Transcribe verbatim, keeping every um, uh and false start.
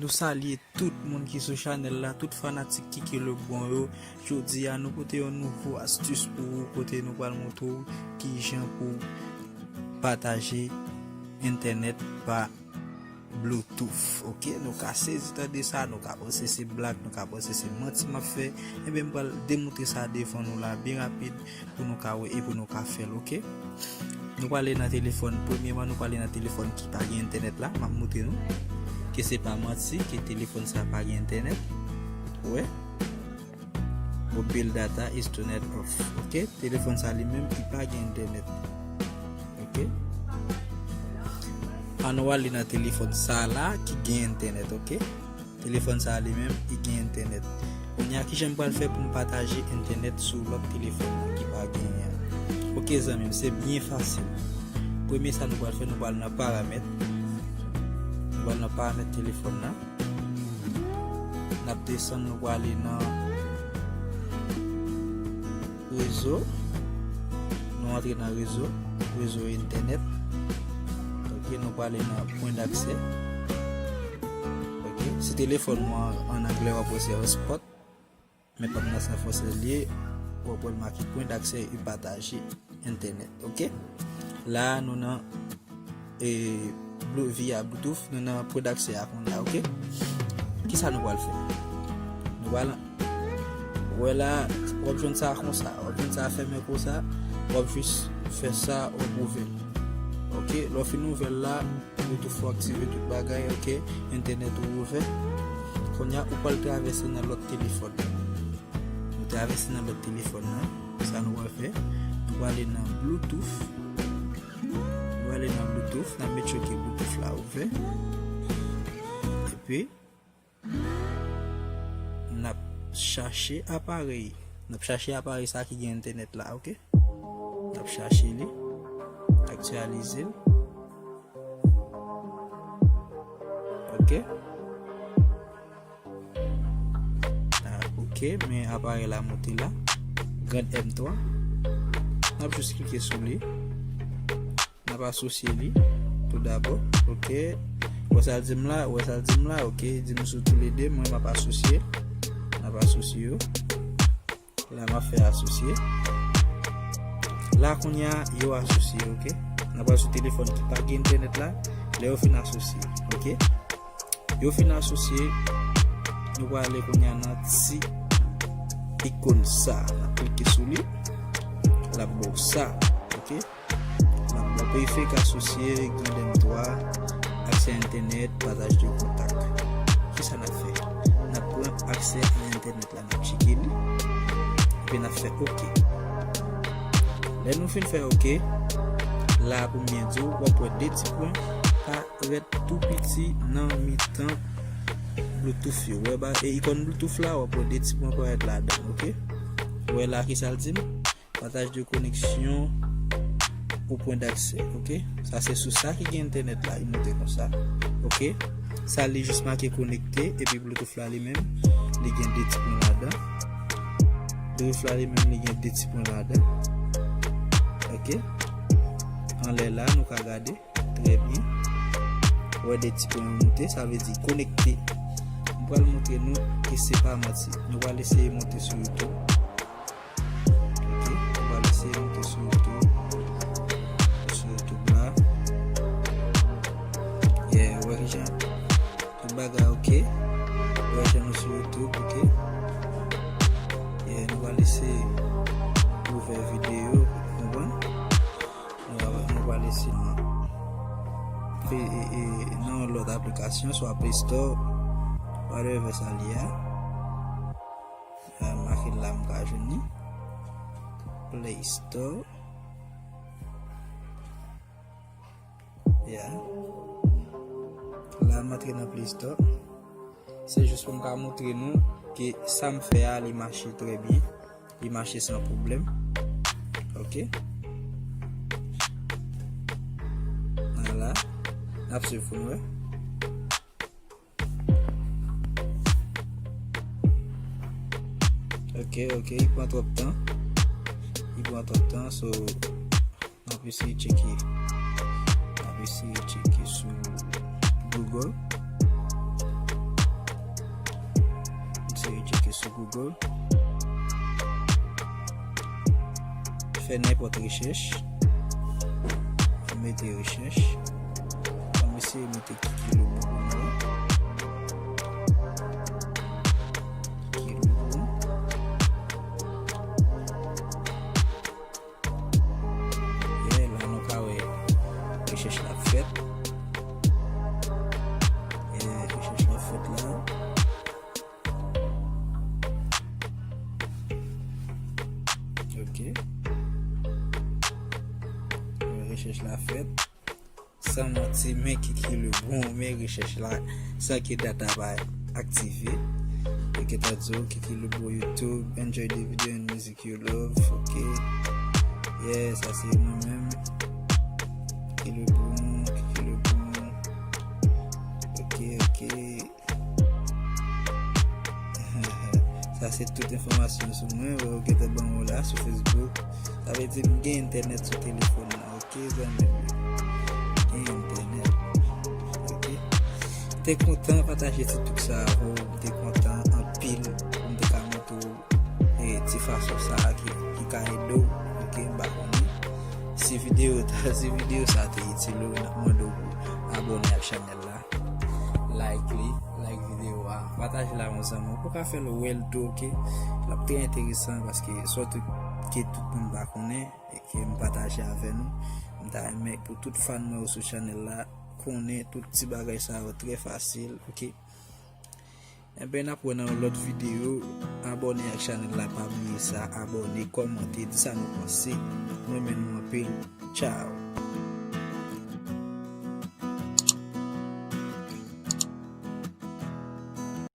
Nou salye tout moun ki sou chanèl la, tout fanatik Kiki Lebon yo. Jodi a, nou pote yon nouvo astis pou ou, kote nou pral montre w kijan pou pataje entènèt pa Bluetooth, oke? Nou ka sezi tande sa, nou ka panse se blag, nou ka panse se manti m ap fè. Ebyen, m pral demontre sa devan nou la byen rapid pou nou ka wè e pou nou ka fè l, oke? Nou prale nan telefòn, premyèman, nou prale nan telefòn ki pa gen entènèt la, m ap montre nou ke se pa manti, ke telefòn sa pa gen entènèt. Ou wè? Mobile data is turned off. Oke? Telefòn sa li menm, li pa gen entènèt. Oke? Ann nou ale nan telefòn sa la ki gen entènèt, oke? Telefòn sa li menm, li gen entènèt. Kounye a, kijan m pral fè pou m pataje entènèt sou lòt telefòn nan ki pa genyen an? Oke, zanmi m, se byen fasil. Premye sa nou pral fè, nou pral nan paramèt. Nou pral nan paramèt telefòn nan. N ap desann, nou prale nan rezo. Nou antre nan rezo, rezo entènèt. Oke, nou prale nan pwen daksè. Oke, si telefòn mwen an anglè, w ap wè se hotspot. Men pa m nan sa fransè li ye, w ap wè l make pwen daksè e pataje entènèt, oke? La a, nou nan, e, Blue, via Bluetooth, nou nan pwen daksè a kounye a, oke? Kisa nou pral fè? Nou pral, ou wè la, w ap jwenn sa konsa, w ap jwenn sa fèmen konsa, w ap jis fè sa, w ap ouvè l. Oke, lè w fin ouvè l la, Bluetooth ou aktive tout bagay, oke, entènèt ou ouvè. Kounye a, ou pral travèse nan lòt telefòn. Nou travèse nan lòt telefòn nan. Sa nou pral fè, nou prale nan Bluetooth. Nou prale nan Bluetooth, n ap make sure ke Bluetooth la ouvè. Epi, n ap chache aparèy. N ap chache aparèy sa ki gen entènèt la, oke? N ap chache li. Aktyalize l. Oke? Ah, oke, men aparèy la moute la. Grand M twa. N ap jis klike sou li. N ap asosye li tou dabò. Oke. Wè sa l di m la, wè sa l di m la, oke. Di m sou toulede, mwen m ap asosye. N ap asosye yo. La m ap fè asosye. La kounye a, yo asosye, oke. N ap al sou telefòn ki pa gen entènèt la. Lè yo fin asosye, oke. Yo fin asosye, nou prale kounye a nan ti ikòn sa. N ap klike sou li. L ap ba w sa, oke. N ap ba w P F K asosye, Grand M twa, aksè entènèt, pataj de kontak. Kisa n ap fè? N ap pran aksè a entènèt la, n ap tcheke li. Epi n ap fè oke. Lè nou fin fè oke, la pou m byen di w, w ap wè de ti pwen parèt tou piti nan mitan Bluetooth yo. Wè ba, e ikòn Bluetooth la, w ap wè de ti pwen parèt ladan, oke? Wè la, kisa l di m? Partage de connexion ou point d'accès, oke? Sa se sou sa ki gen entènèt la, li monte konsa, oke? Sa li jis make konekte, epi Bluetooth la li menm, li gen de ti pwen ladan. Bluetooth la li menm, li gen de ti pwen ladan, oke? Anlè la, nou ka gade. Trè byen. Ou wè de ti pwen yo monte, sa vle di konekte. M pral montre nou ke se pa manti. Nou pral eseye monte sou YouTube. Oke, nou pral eseye monte sou YouTube. Sou YouTube la. Yeah, ou wè kijan. Tout bagay oke. Ou wè kijan nou sou YouTube, oke. Yeah, nou pral eseye ouvè videyo, konprann? Nou, nou pral eseye nan, e, e, e, nan yon lòt aplikasyon, swa Play Store, whatever sa li ye a. A, make l la, m ka jwenn li. Play Store. Yeah. La, m antre nan Play Store. Se jis pou m ka montre nou ke sa m fè a, li mache trè byen. Li mache san pwoblèm. Oke. Vwala. N ap swiv pou n wè. Oke, oke, li pran twòp tan. Li pran twòp tan, so, n ap eseye tcheke. N ap eseye tcheke sou Google. sou Google. Fè nenpòt rechèch. Mete rechèch. Ann eseye mete Kiki Lebrun. Kiki Lebrun. Yeah, la nou ka wè rechèch la fèt. Yeah, rechèch la fèt la. Ok. Rechèch la fèt. San manti, men Kiki Lebrun, men rechèch la, san ke data pa aktive. Ok, t ap di w, Kiki Lebrun YouTube, enjoy the video and music you love. Ok. Yeah, sa se mwen menm. Kiki Lebrun, Kiki Lebrun. Ok, ok. Sa se tout enfòmasyon sou mwen, wè, ou gentan ban mwen la sou Facebook. Sa vle di m gen entènèt sou telefòn nan, ok, zanmi m? Gen entènèt. Ok. M te kontan pataje ti trik sa avè w. M te kontan anpil pou m te ka montre w, e, ti fason sa a ki, ki ka ede w, ok, m pa konnen. Si videyo, si videyo sa te itil ou, n ap mande w pou abòne ak chanèl la. Like li, like videyo a, pataje l a yon zanmi w. Ou ka fè l wè l tou, ok? L ap trè enteresan paske sòt ke tout moun pa konnen e ke m pataje avè nou. M ta renmen pou tout fan mwen yo sou chanèl la konnen tout ti bagay sa yo trè fasil, ok? Enben, n ap wè nan yon lòt videyo. Abòne ak chanèl la, pa bliye sa, abòne, kòmante, di sa nou panse. M renmen nou anpil. Tchao.